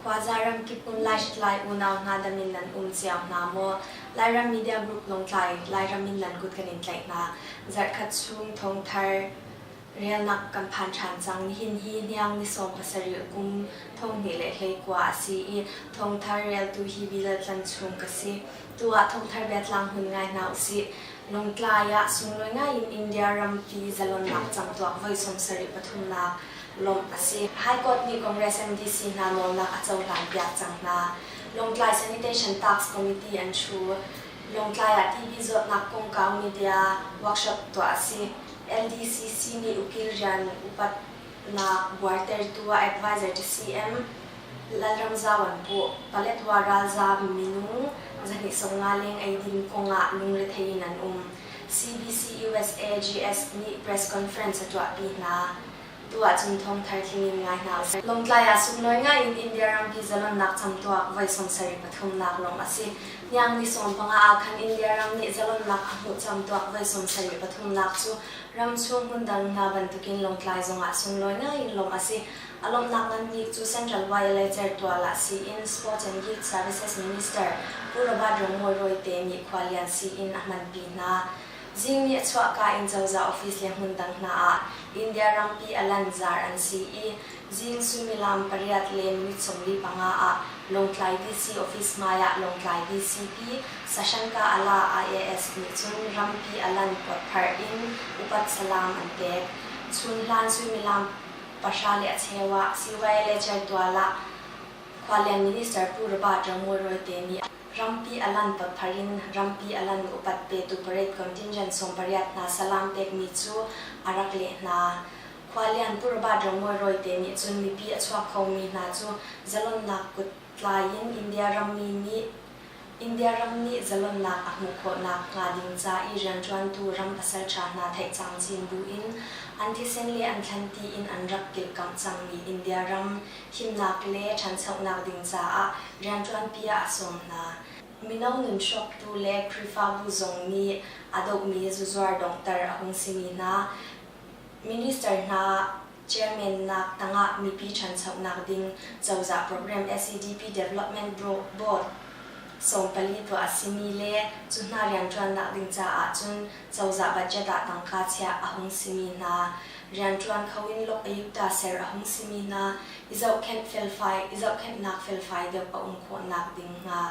Khuaza ramkip um Laihritlai unau hna dam in nan um cio hna maw? Lairam Media Group Lawngtlai Lairam in nan kut kan in tlaih hna. Zarhkhat chung thawngthar relnak kan phan ṭhan cang. Nihin hi hniang ni 17 kum 2019 a si i thawngthar reltu hi Bilal Tlan Chung ka si. Tu ah thawngthar biatlang hun ngai hna usih. Lawngtlai ah sunglawi ngaiin India rampi zalonnak camtuak voi 73 nak lawmh a si. High Court nih Congress MDC hna nawlnak a cohlan piak cang hna. Lawngtlai Sanitation Task Committee an ṭhu. Lawngtlai ah TB zawtnak kongkau media workshop tuah a si. LDCC nih ukil rian upatnak buaitertu ah advisor to CM Lalramzau an puh. Paletwa ralzaam minung 250 leng eidin kong ah lungrethei in an um. CBC USA GS nih press conference a tuahpi hna. Tu ahcun thawngthar tling in ngai hna usih. Lawngtlai ah sunglawi ngai in India rampi zalonnak camtuak voi 73 nak lawng a si. Hniang ni 15 ah khan India ram nih zalonnak a hmuh camtuak voi 73 nak cu ramchung hmundang hna bantukin Lawngtlai zongah sunglawi ngai in lawmh a si. A lawmhnak nganbik cu Central YLA certual ah siin Sports and Youth Services Minister Pu Robert Romawi Royte nih khuallian siin a hmanpi hna. Zing ni a chuahka in cozah office le hmundang hna ah India rampi alan zar an si i zing suimilam 8 le minute 45 ah Lawngtlai DC office hmai ah Lawngtlai DCP Sashanka Ala IAS nih cun rampi alan pawtpharh in upat salam an pek. Chun hlan suimilam 10 le cheu ah CYLA certual ah khualian Minister Pu Robert Romawi Royte nih rampi alan pawtpharh in rampi alan upat petu parade contingent 18 hna salam pekmi cu a rak leh hna. Khualian Pu Robert Romawi Royte nih cun mipi a chuak khomi hna cu zalonnak kut tlai in India ram nih zalonnak a hmuh khawhnak hnga ding ca i rianṭuantu ram pasalṭha hna theih cangcin buin an thisen le an thlanti in an rak kilhkamh cangmi India ram himnak le ṭhanchonak ding caah rianṭuanpi ah a sawm hna. Mino nun hrawktu le Khrihfabu zong nih a dohmi zuzuar donghter a hung simi hna minister hna chairman nak tangah mipi ṭhanchonak ding cozah program SEDP Development Board 14 tuah a simi le cu hna rianṭuannak ding caah cun cozah budget ah tangka chiah a hung simi hna rianṭuan kho in Lok Ayukta ser a hung simi hna i zohkhenh felfai i zohkhenhnak felfai deuh a um khawhnak ding hnga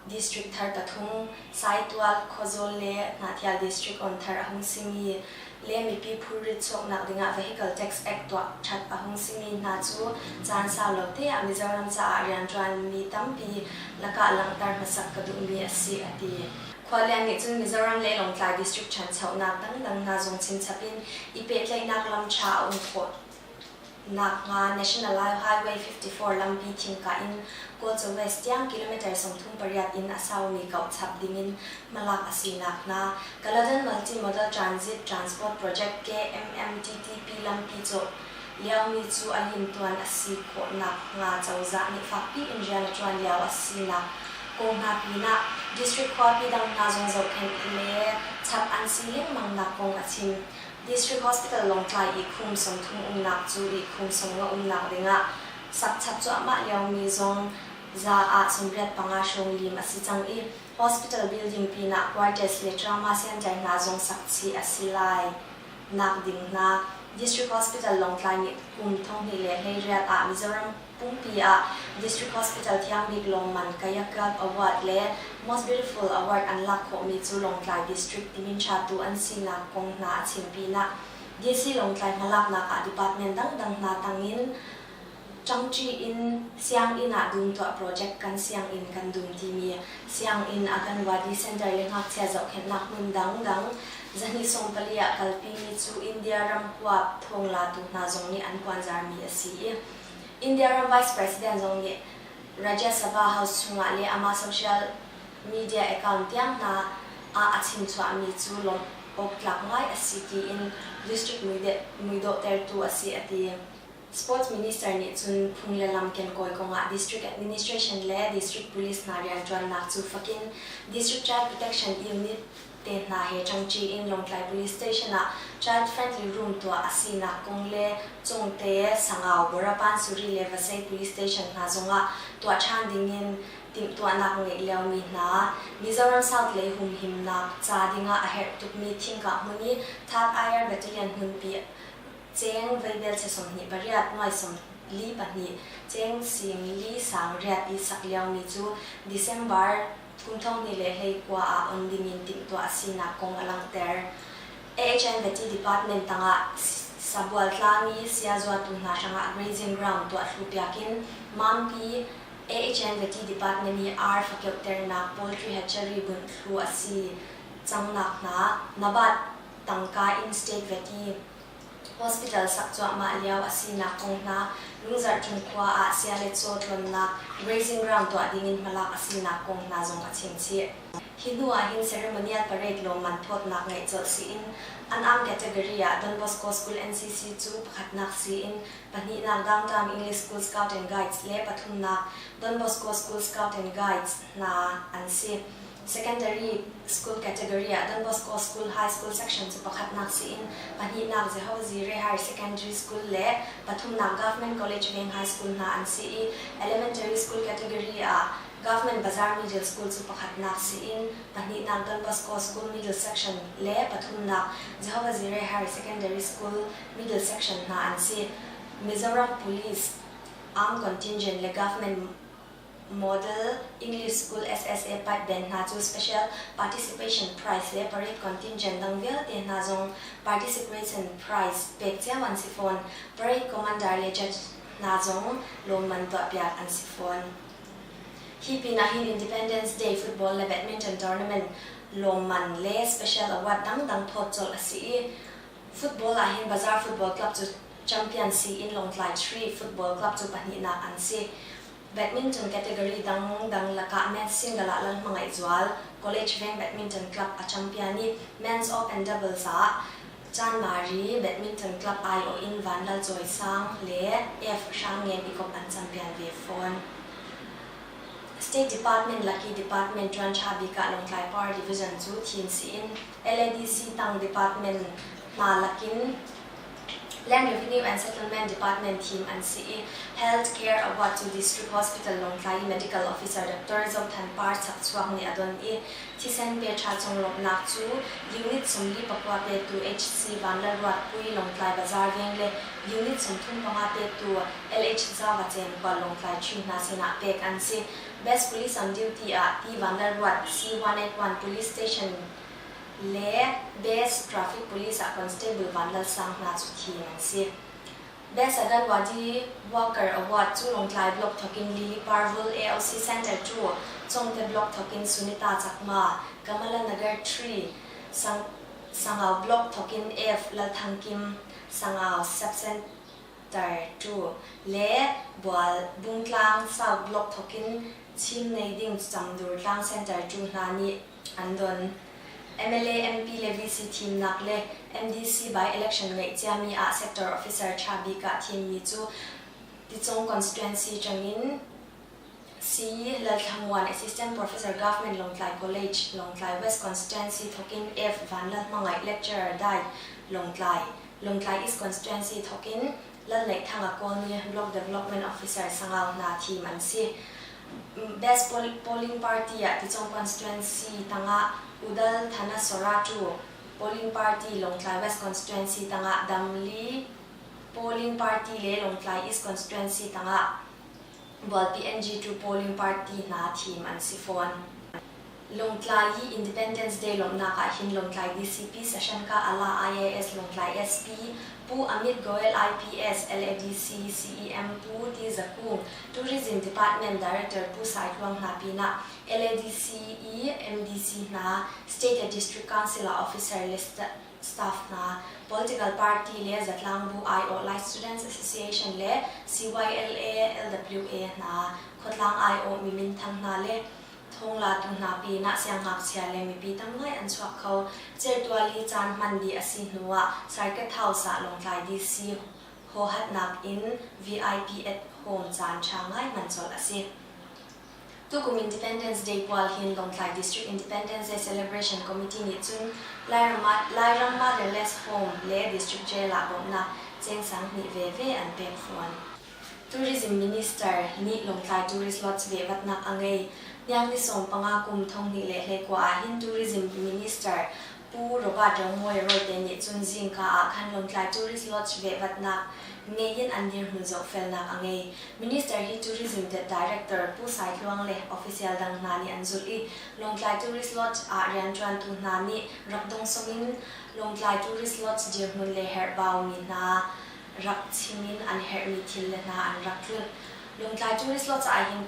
district thar pathum Saitual, Khawzawl le Hnahthial district on thar a hung simi le mipi phurrit chuaknak dingah Vehicle Tax Act tuah ṭhat a hung simi hna cu caan sau lo te ah Mizoram caah rianṭuanmi tampi lakah langhter hmasak ka duhmi a si, a ti. Khualian nih cun Mizoram le Lawngtlai district ṭhanchonak dangdang hna zong chimchap in i pehtlaihnak lam ṭha a um khawh nakhnga National Highway 54 lampi thingkah in Kawlchaw West tiang kilometer 38 in a saumi kauh chap dingin hmalak a sinak hna Kaladan Multimodal Transit Transport Project KMMTTP lampi cawh liomi cu a limtuan a si khawh nakhnga cozah nih fakpi in rian a ṭuan lio a sinak kong hna pinah district khuapi dang hna zong zohkhenh le chap an si lengmang nak kong a chim. District Hospital Lawngtlai ihkhum 30 umnak cu ihkhum 50 umnak dingah sak chap cuahmah liomi zong za ah 85 hrawng lim a si cang i hospital building pinah quarters le trauma center hna zong sak chih a si lai nak ding hna. District Hospital Lawngtlai nih kum 2018 ah Mizoram pumpi ah District Hospital thiangbik lawngman Kayakalp Award le Most Beautiful Award an lak khawhmi cu Lawngtlai District timin ṭhatu an sinak kong hna a chim pinah DC Lawngtlai hmalaknak ah department dangdang hna tangin ṭangṭi in sianginn ah dum tuah project kan sianginn kan dum timi sianginn Anganwadi Center le ngakchia zohkhenhnak hmun dangdang 240 ah kalpimi cu India ram huap thawnglatu hna zong nih an puanzarmi a si i India ram Vice President zong nih Rajya Sabha House chungah le amah social media account tiang hna ah a chimchuahmi cu lawmh awktlak ngai a si tiin district muidawhtertu a si a ti. Sports Minister nih cun phung le lam kenkawi kongah District Administration le District Police hna rianṭuannak cu fakin District Child Protection Unit te hna he ṭangṭi in Lawngtlai Police Station ah Child Friendly Room tuah a sinak kong le Cungte, Sangau, Borapansuri le Vasei Police Station hna zongah tuah ṭhan dingin timhtuahnak ngeih liomi hna Mizoram South lei humhimnak ca dingah a herh tukmi thingkah hmun i Third IR Battalion hmunpi cheng vaibelchia 28 nuai 42 cheng sing li sang riat i sak liomi cu December kum 2019 ah on dingin timhtuah a sinak kong a langhter. AHN Veti Department tangah sabual tlang i siazuatu hna hrangah grazing ground tuah thlu-piak in Mampi AHN Veti Department i ar fakeuhternak poultry hatchery bunh thlu a si cangnak hna Nabat tangka in state veti hospital sak cuahmah lio a sinak kong hna Lungzarh Cung khua ah sia le caw tlonnak grazing ground tuah dingin hmalak a sinak kong hna zong a chim chih. Hi hnu ah hin ceremonial parade lawmman phawtnak ngeih colh siin an arm category ah Don Bosco School NCC cu pakhatnak siin pahnihnak Downtown English School Scout and Guides le pathumnak Don Bosco School Scout and Guides hna an si. Secondary school category ah Don Bosco School High School section cu pakhatnak siin pahnihnak Jehovah Jireh Higher Secondary School le pathumnak Government College Veng High School hna an si i Elementary school category ah Government Bazar Middle School cu pakhatnak siin pahnihnak Don Bosco School Middle Section le pathumnak Jehovah Jireh Higher Secondary School Middle Section hna an si. Mizoram Police Armed Contingent le Government Model English School SSA pipe band hna cu Special Participation Prize le Parade Contingent dang vialte hna zong Participation Prize pek cio an si fawn. Parade Commander le Judge hna zong lawmman tuahpiak an si fawn. Hi pinah hin Independence Day Football le Badminton Tournament lawmman le Special Award dangdang phawt colh a si i Football ahhin Bazar Football Club cu champion si in Lawngtlai Tree Football Club cu pahnihnak an si. Badminton category dangdang lakah men's single ah Lalhmangaihzual College Veng Badminton Club a champion i men's open doubles ah Chanmari Badminton Club aiawh in Vanlal Cawisang le F Hrangngen ikop an champion ve fawn. State Department laki department ṭuan ṭha bik ah Lawngtlai Power Division cu thim si in LADC tang department hna lakin Land Revenue and Settlement Department thim an si i Health Care Award cu District Hospital Lawngtlai i Medical Officer Doctor Zothan Par Chakchuak nih a don i thisen pe ṭha conglawmhnak cu Unit 44 petu HC Vanlalruatpui Lawngtlai Bazar Veng le Unit 35 petu LH Zava Cengkual Lawngtlai Chin hna sinah pek an si. Best Police on Duty ah T Vanlalruat C181 Police Station le Best Traffic Police ah Constable Vanlalsang hna cu thim an si. Best Aganwadi Worker Award cu Lawngtlai Block thawkin Lily Parvul AOC Center cu Congte Block thawkin Sunita Chakma, Kamala Nagar 3, Sang Sangau Block thawkin F Lalthangkim, Sangau Sub-Center 2 le Bual Bungtlang South Block thawkin Chin Neiding Camdur Tlang Center 2 hna nih an don. MLA, MP le VC thimnak le MDC by-election ngeih ciami ah sector officer ṭha bik ah thimmi cu Ticung constituency ṭangin C. Lalthlamuan, Assistant Professor Government Lawngtlai College, Lawngtlai West Constituency thawkin F. Vanlalhmangaih, Lecturer Dai, Lawngtlai, Lawngtlai East Constituency thawkin Lalneihthanga Kawlni, Block Development Officer Sangau hna thim an si. Best Polling Party ah Ticung Constituency tangah Udal Thanasora Polling Party Lawngtlai West Constituency tangah Damli Polling Party le Lawngtlai East Constituency tangah Bualpi NG2 Polling Party hna thim an si fawn. Lawngtlai i Independence Day lawmhnak ah hin Lawngtlai DCP Sashanka Ala IAS Lawngtlai SP Pu Amit Goel IPS LADC CEM Pu T Zakung Tourism Department Director Pu Sai Tluang hna pinah LADC i MDC hna State le District Council ah officer le staff hna political party le zatlang bu aiawh Lai Students Association le CYLA LWA hna khuatlang aiawh mi minthang hna le Thawngla tu hna pinah siangngakchia le mipi tam ngai an chuak kho. Certual i caan hman dih a si hnu ah Circuit House ah Lawngtlai DC. hawhatnak in VIP at home caan ṭha ngai hman colh a si. Tukum Independence Day pual hin Lawngtlai District Independence Day Celebration Committee nih cun Lairam Motherless Home le District Jail ah bawmhnak cheng 20 veve an pek fawn. Tourism Minister nih Lawngtlai Tourist Lodge vehvatnak a ngei. Hniang ni 15 kum 2019 ahhin Tourism Minister Pu Robert Romawi Royte nih cun zingka ah khan Lawngtlai Tourist Lodge vehvatnak ngei in an dirhmun zohfelnak a ngei. Minister hi Tourism Director Pu Sai Tluang le official dang hna nih an zulh i Lawngtlai Tourist Lodge ah rianṭuantu hna nih rak dongsom in Lawngtlai Tourist Lodge dirhmun le herhbaumi hna rak chim in an herhmi thil le hna an rak tlunh. Lawngtlai Tourist Lodge ahhin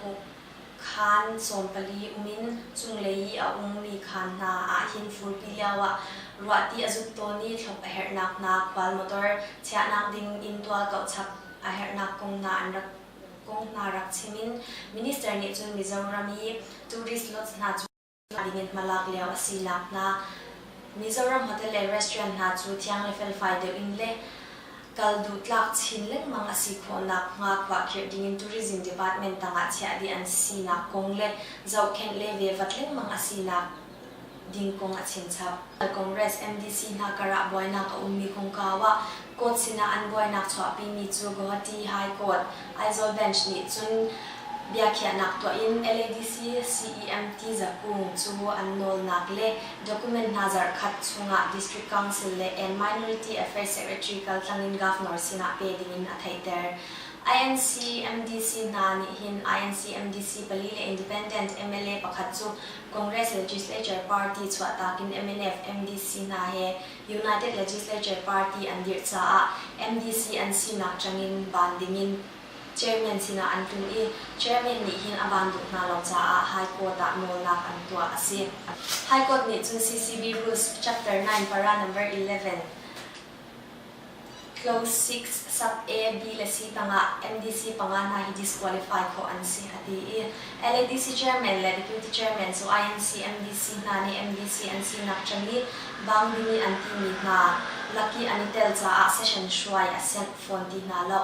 khaan 14 um in cunglei i a ummi khaan hna ahhin furpi lioah ruahti a zut tawn i thlop a herhnak hna khual motor chiahnak ding inn tual kauhchap a herhnak kong hna an rak kong hna rak chim in minister nih cun Mizoram i tourist lodge hna cu dingin hmalak lio a sinak hna Mizoram hotel le restaurant hna cu thiang le felfai deuh in le kal duh tlak chin lengmang a si khawhnak hnga khuahkhirh dingin Tourism Department tangah chiah dih an sinak kong le zohkhenh le vevat lengmang a sinak ding kong a chimchap. Congress MDC hna karah buainak a ummi kongkau ah court sinah an buainak chuahpimi cu Guwahati High Court Aizawl Bench nih cun biakhiahnak tuah in LADC CEMT zakung cu an nawlnak le document hna zarhkhat chungah District Council le and Minority Affairs Secretary kaltlang in Governor sinah pe dingin a theihter. INC MDC hna nih hin INC MDC pali le Independent MLA pakhat cu Congress Legislature Party chuahtak in MNF MDC hna he United Legislature Party an dirh caah MDC an sinak changin ban dingin chairman sinah an tlun i chairman nih hin a ban duh hna lo caah High Court ah nawlnak an tuah a si. High Court nih cun CCB Rules Chapter 9 para number 11 Clause 6 sub A, B le C tangah MDC panga hna hi disqualify khawh an si a ti i LADC chairman le deputy chairman cu INC MDC hna nih MDC an sinak chang i bang ding i an timi hna laki an i tel caah session hruai a sianh fawn ti hna lo.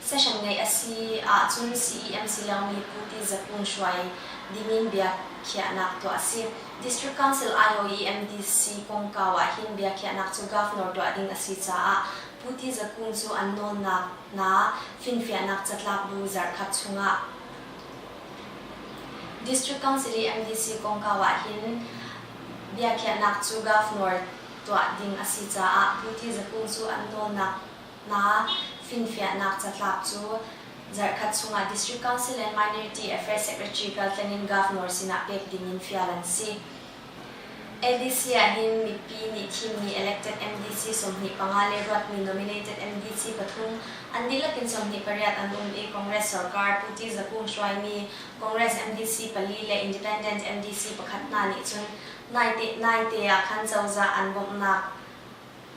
Session ngeih a si ahcun CEMC lomi Pu Ti Zakung hruai dingin biakhiahnak tuah a si. District Council IOE MDC kongkau ahhin biakhiahnak cu Governor tuah ding a si caah Pu Ti Zakung cu an nawlnak hna finfiahnak catlap bu zarhkhat chungah District Council i MDC kongkau ahhin biakhiahnak cu Governor tuah ding a si caah Pu Ti Zakung cu an nawlnak hna finfiahnak catlap cu zarhkhat chungah District Council and Minority Affairs Secretary kaltlangin Governor sinah pek dingin fial an si. LDC ahhin mipi nih thimmi elected MDC 25 le ruatmi nominated MDC pathum an dihlak in 28 an um i Congress sarkar Pu Ti Zakung hruaimi Congress MDC pali le Independent MDC pakhat hna nih cun naite ah khan cozah an bawmhnak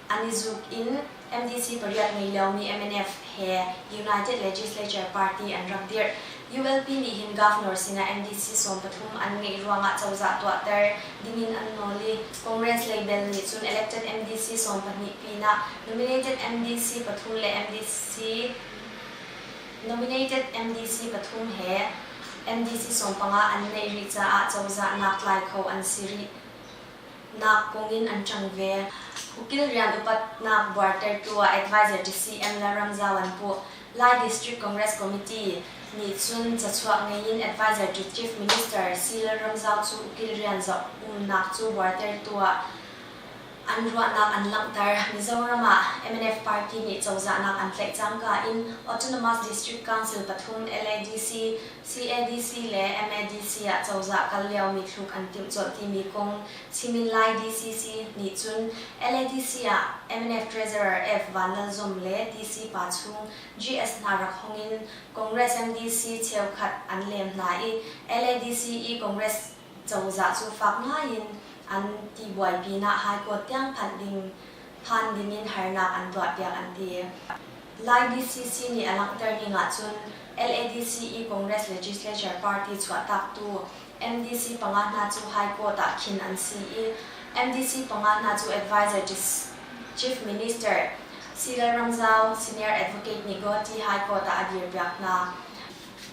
an i zuk in MDC pariat ngei lomi MNF he United Legislature Party an rak dirh. ULP nih hin Governor sinah MDC 13 an ngeih ruangah cozah tuahter dingin an nawl i Congress label nih cun elected MDC 12 pinah nominated MDC pathum le MDC nominated MDC pathum he MDC 15 an neih rih caah cozah nak tlai kho an si rih nak kong in an ṭang ve. Ukil rian upatnak buartertu ah advisor to CM Lalramzau an puh. Lai District Congress Committee nih cun cachuah ngei in advisor to Chief Minister C. Lalramzau cu ukil rian zoh umnak cu buartertu ah an ruahnak an langhter. Mizoram ah MNF party nih cozahnak an tlaih cangka in Autonomous District Council pathum LADC, CADC le MADC ah cozah kal liomi thluk an timh colh timi kong chimin Lai DCC nih cun LADC ah MNF Treasurer F. Vanlalzawm le DC pa chung GS hna rak hong in Congress MDC cheukhat an lem hna i LADC i Congress cozah cu fak ngai in an ti buai pinah High Court tiang phanh ding phan dingin harnak an tuahpiak an ti. Lai DCC nih a langhter ning ahcun LADC i Congress Legislature Party chuahtaktu MDC panga hna cu High Court ah khin an si i MDC panga hna cu advisor to Chief Minister C. Lalramzau, Senior Advocate nih Guwahati High Court ah a dirpiak hna.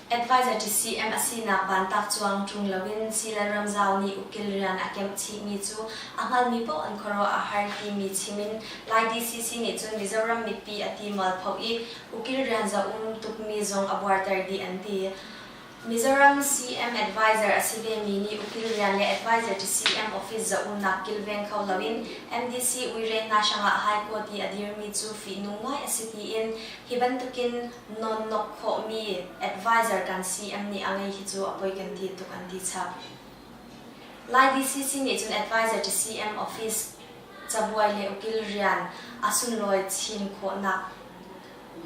Advisor to CM a sinak vantak cuang ṭung loin C. Lalramzau nih ukil rian a kemh chihmi cu a hngalmi paoh an khuaruah a har timi chim in Lai DCC nih cun Mizoram mipi a ti mualpho i ukil rian zoh um tukmi zong a buarter dih an ti. Mizoram CM advisor a si vemi nih ukil rian le advisor to CM office zoh umnak kilveng kho loin MDC uirennak hrangah High Court i a dirmi cu fihnung ngai a si tiin hi bantukin nawnnok khawhmi advisor kan CM nih a ngei hi cu a poi kan ti tuk an ti chap. Lai DCC nih cun advisor to CM office cabuai le ukil rian a sunlawi chin khawhnak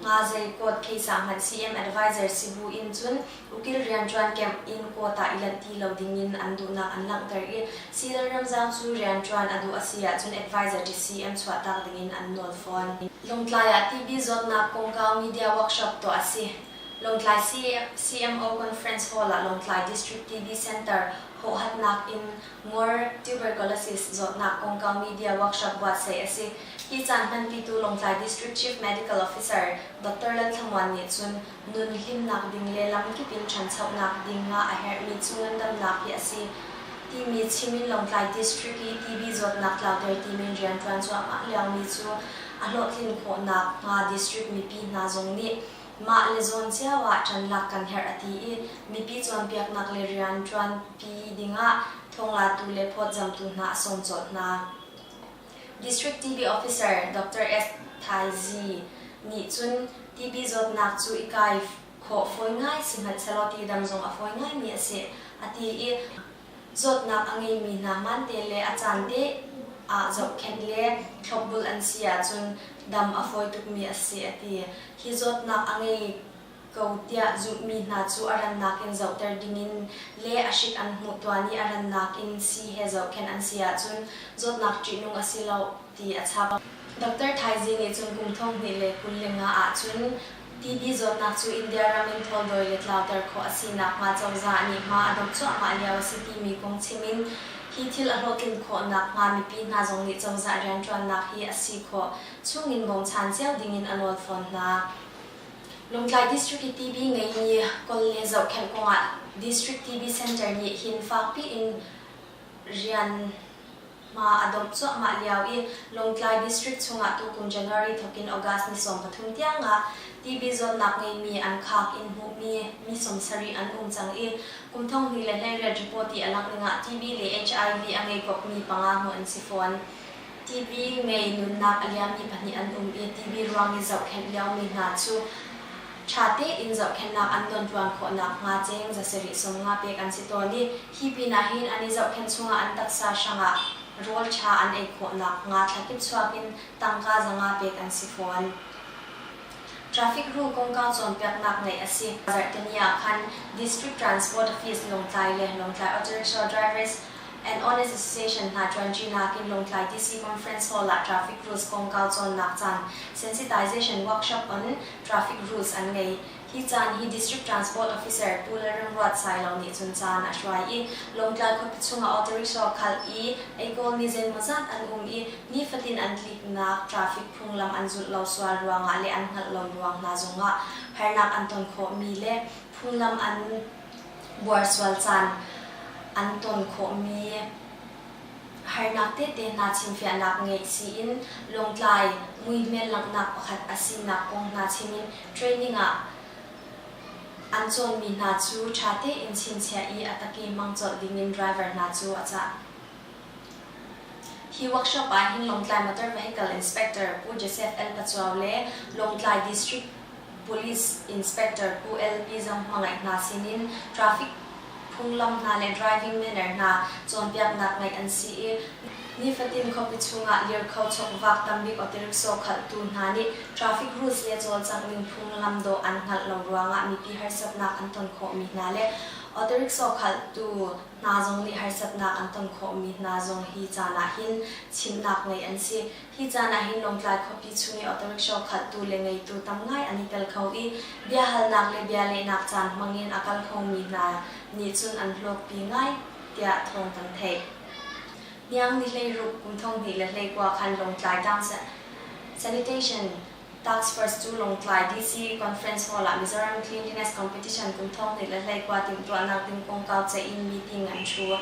hnga zei court case ah hmanh CM advisor si bu in cun ukil rianṭuan kemh in court ah i lanh ti lo dingin an duhnak an langhter i Cedar Ramzang cu rianṭuan a duh a si ahcun advisor to CM chuahtak dingin an nawl fawn. Lawngtlai ah TB zawtnak kongkau media workshop tuah a si. Lawngtlai CMO Conference Hall ah Lawngtlai District TB Center hawhhatnak in ngor tuberculosis zawtnak kongkau media workshop buatsaih a si. Hi caan hmanpitu Lawngtlai District Chief Medical Officer Doctor Lalthlamuan nih cun nun hlimnak ding le lamkip in ṭhanchonak ding ah a herhmi cu ngandamnak hi a si timi chim in Lawngtlai District i TB zawtnak tlauter timin rianṭuan cuahmah liomi cu a hlawhtlin khawhnak hnga district mipi hna zong nih mah le zawn cio ah ṭanlak kan herh a ti i mipi cawnpiaknak le rianṭuanpi dingah thawnglatu le phawtzamtu hna a sawm colh hna. District TB Officer Dr. S. Thaizi nih cun TB zawtnak cu i kai khawh fawi ngai sihmanhsehlaw ti dam zong a fawi ngaimi a si a ti i Zawtnak a ngeimi hna hmaante le a caan te ah zohkhenh le thlopbul an si ahcun dam a fawi tukmi a si a ti. Hi zawtnak a ngei ko tiah zumhmi hna cu a rannak in zohter dingin le a hrik an hmuh tuan i a rannak in sii he zohkhenh an si ahcun zawtnak ṭihnung a si lo ti a chap. Doctor Thaizi nih cun kum 2025 ahcun TB zawtnak cu India ram in thawldawi le tlauter khawh a si nakhnga cozah nih hma a dawp cuahmah lio a si timi kong chim in hi thil a hlawhtlin khawh nakhnga mipi hna zong nih cozah rianṭuannak hi a si khawh chungin bawmchan cio dingin a nawl fawn hna. Lungtlai District i TB ngeimi kawl le zohkhenh kongah District TB Center nih hin fakpi in rian Hma a domh cuahmah lio i Lawngtlai District chungah tukum January thawkin August ni 13 tiangah TB zawtnak ngeimi an khak in hmuhmi mi 70 an um cang i kum 2018 report i a langh ningah TB le HIV a ngei kopmi panga hmuh an si fawn. TB ngei nunnak a liammi pahnih an um i TB ruang i zohkhenh liomi hna cu ṭha tein zohkhenhnak an don tluan khawh nakhnga cheng zasarih 50 pek an si tawn i Hi pinah hin an i zohkhenh chungah an taksa hrangah rawl ṭha an ei khawh nakhnga thlakip chuak in tangka 500 pek an si fawn. Traffic rule kongkau cawnpiaknak ngeih a si. Zarhteni ah khan District Transport Office Lawngtlai le Lawngtlai Auto Rickshaw Drivers and Owners Association hna ṭuanṭinak in Lawngtlai DC Conference Hall ah Traffic Rules kongkau cawnnak caan Sensitization Workshop on Traffic Rules an ngei. Hi caan hi District Transport Officer Pu Lalremruat Sailo nih cun caan a hruai i Lawngtlai khuapi chungah auto rickshaw khalh i ei kawlmi zeimawzat an um i nifatin an tliknak traffic phunglam an zulh lo sual ruangah le an hngalh lo ruang hna zongah harnak an ton khawhmi le phunglam an buar sual caan an ton khawhmi Harnak tete hna chimfiahnak ngeih siin Lawngtlai muihmel langhnak pakhat a sinak kong hna chim in training ah an cawnmi hna cu ṭha tein chinchiah i a taki hmang colh dingin driver hna cu a cah. Hi workshop ah hin Lawngtlai Motor Vehicle Inspector Pu Joseph L. Pachuau le Lawngtlai District Police Inspector Pu L. Pi Zong Hmangaih hna sinin traffic phunglam hna le driving manner hna cawnpiaknak ngeih an si i nifatin khuapi chungah lirkho chokvak tambik auto-rickshaw khaltu hna nih traffic rules le cawlcangh ning phunglam dawh an hngalh lo ruangah mipi harsatnak an ton khawhmi hna le auto-rickshaw khaltu hna zong nih harsatnak an ton khawhmi hna zong hi caan ah hin chimhnak ngeih an si. Hi caan ah hin Lawngtlai khuapi chung i auto-rickshaw khaltu le ngeitu tam ngai an i tel kho i biahalnak le bialehnak caan hmang in a kal khomi hna nih cun an hlawkpi ngai tiah thawng kan theih. Hniang ni 16 kum 2019 khan Lawngtlai Town Sanitation. Task Force cu Lawngtlai DC Conference Hall ah Mizoram Cleanliness Competition kum 2021 timhtuahnak ding kongkau ceih in meeting an ṭhu.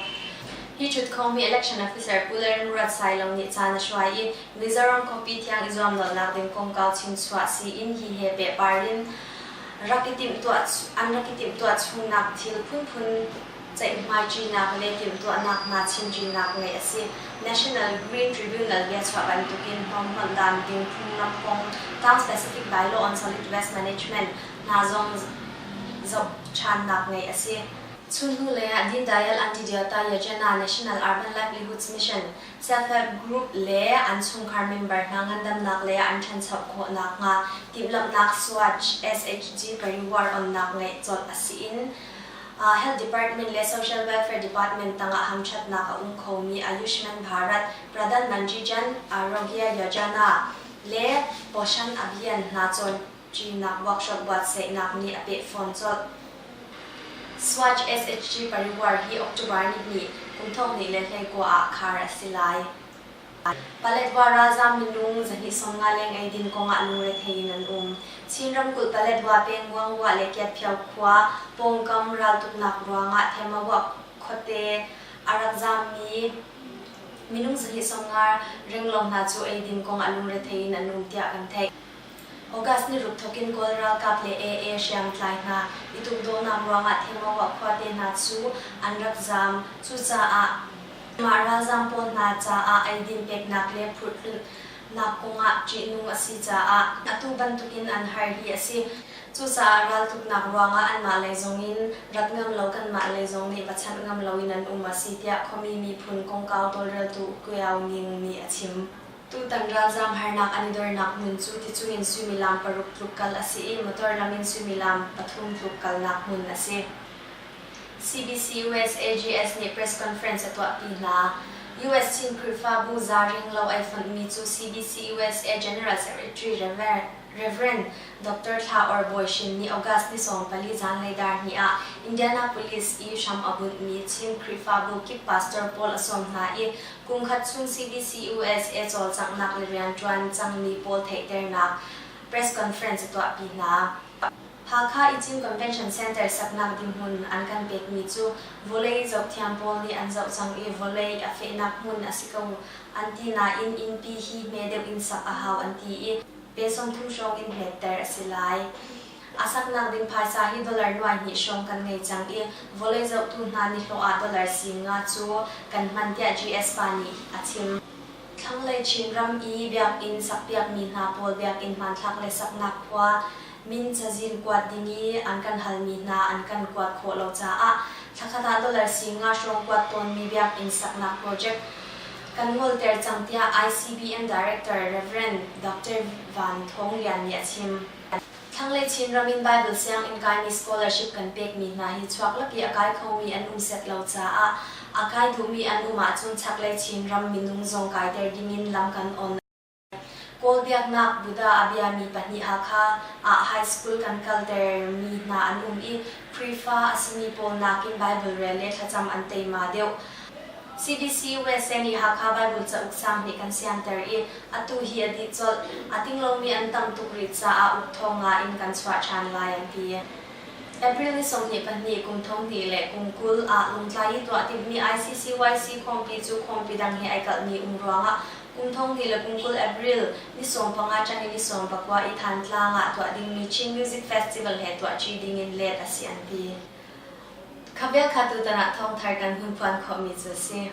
Hi ṭhutkhawm hi Election Officer Pu Lalremruat Sailo nih caan a hruai i Mizoram khuapi thiang i zuamlonak ding kongkau chimchuah siin hi he pehpar in rak i timhtuah an rak i timhtuah chungnak thil phunphun ceihmaiṭinak le timhtuahnak hna chimṭinak ngeih a si. National Green Tribunal biachuah bantukin hnawmhnonh dan ding phunglam kong Town-specific Bylaw on Solid Waste Management hna zong zoh ṭhannak ngeih a si. Chunhnu lei ah Deen Dayal Antyodaya Yojana National Urban Livelihoods Mission Self-help group le an chungkhar member hna ngandamnak lei ah an ṭhancho khawh nakhnga timhlamhnak Swachh SHG Parivar onnak ngeih colh a si in Health Department le Social Welfare Department tangah hamṭhatnak a um khomi Ayushman Bharat, Pradhan Mantri Jan Arogya Yojana le Poshan Abhiyan hna cawnṭinak workshop buatsaihnak nih a peh fawn colh. Swachh SHG Parivar hi October nihnih kum 2019 ah khar a si lai. Paletwa ralzaam minung 250 leng eidin kongah lungrethei in an um. Chin ramkulh Paletwa peng Muangwah le Kiatphio khua pawngkam raltuknak ruangah Themawah khuate a rak zaammi minung 250 renglo hna cu eidin kongah lungrethei in an um tiah kan theih. August ni ruk thokin Kawl ralkap le AA hriamtlai hna i tukdohnak ruangah Themawah khuate hna cu an rak zaam. Cucaah Mah ralzaam pawl hna caah eidin peknak le phurhtlunhnak kongah ṭihnung a si caah atu bantukin an har hi a si. Cucaah raltuknak ruangah anmah lei zongin rat ngam lo kanmah lei zong nih va chanh ngam loin an um a si tiah khuami miphun kongkau tawlreltu U Kyaw Ning nih a chim. Tutan ralzaam harnak an i dornak hmun cu ticung in suimilam paruk tluk kal a si i motor lam in suimilam pathum tluk kalnak hmun a si. CBCUSAGS nih press conference a tuahpi hna. US Chin Khrihfabu za ringlo ai fonhmi cu CBCUSA General Secretary Rev. Dr. Thla Or Bawi Shin nih August ni 14 zanlei dar hnih ah Indianapolis i hram a bunhmi Chin Khrihfabu kip pastor pawl a sawm hna i kum khat chung CBCUSA cawlcanghnak le rianṭuan cangmi pawl theihternak press conference a tuahpi hna. Hakha i Chin Convention Center saknak dinhmun an kan pekmi cu vawlei zohthiam pawl nih an zoh cang i vawlei a fehnak hmun a si ko an ti nain innpi hi hme deuh in sak a hau an ti i pe 30 hrawng in hmetter a si lai. A saknak ding phaisa hi dollar nuai hnih hrawng kan ngei cang i vawlei zohtu hna nihlawh ah dollar 9,000 cu kan hman tiah GS pa nih a chim. Thlanglei Chinram i biakinn sakpiakmi hna pawl biakinn hmanthlak le saknak khua min cazin kuat ding i an kan halmi hna an kan kuat khawh lo caah thlakhat ah dollar 9,000 hrawng kuat tawnmi biakinn saknak project kan ngolter cang tiah ICBM Director Rev. Dr. Van Thawng Lian nih a chim. Thlanglei Chinram in Baibal sianginn kaimi scholarship kan pekmi hna hi chuaklak i a kai khomi an um set lo caah a kai duhmi an um ahcun chaklei Chinram minung zong kaiter dingin lam kan on. Kawl biaknak Buddha a biami pahnih Hakha ah high school kan kaltermi hna an um i Khrihfa a simi pawl nakin Baibal rel le thlacam an teima deuh. CBC USA nih Hakha Baibal cauk sang nih kan sianter i atu hi a dih colh. A ting lomi an tam tuk rih caah uk thawng nga in kan chuah ṭhan lai an ti. April ni 22 kum 2020 ah Lungtlai i tuah timhmi ICCYC khawmpi cu khawmpi dang he ai kalhmi um ruangah kum 2020 April ni 15 ṭang in ni 19 i Thantlang ah tuah dingmi Chin Music Festival he tuahṭi dingin let a si an ti. Kha vial kha tutan ah thawngthar kan hun phuan khawhmi cu a si.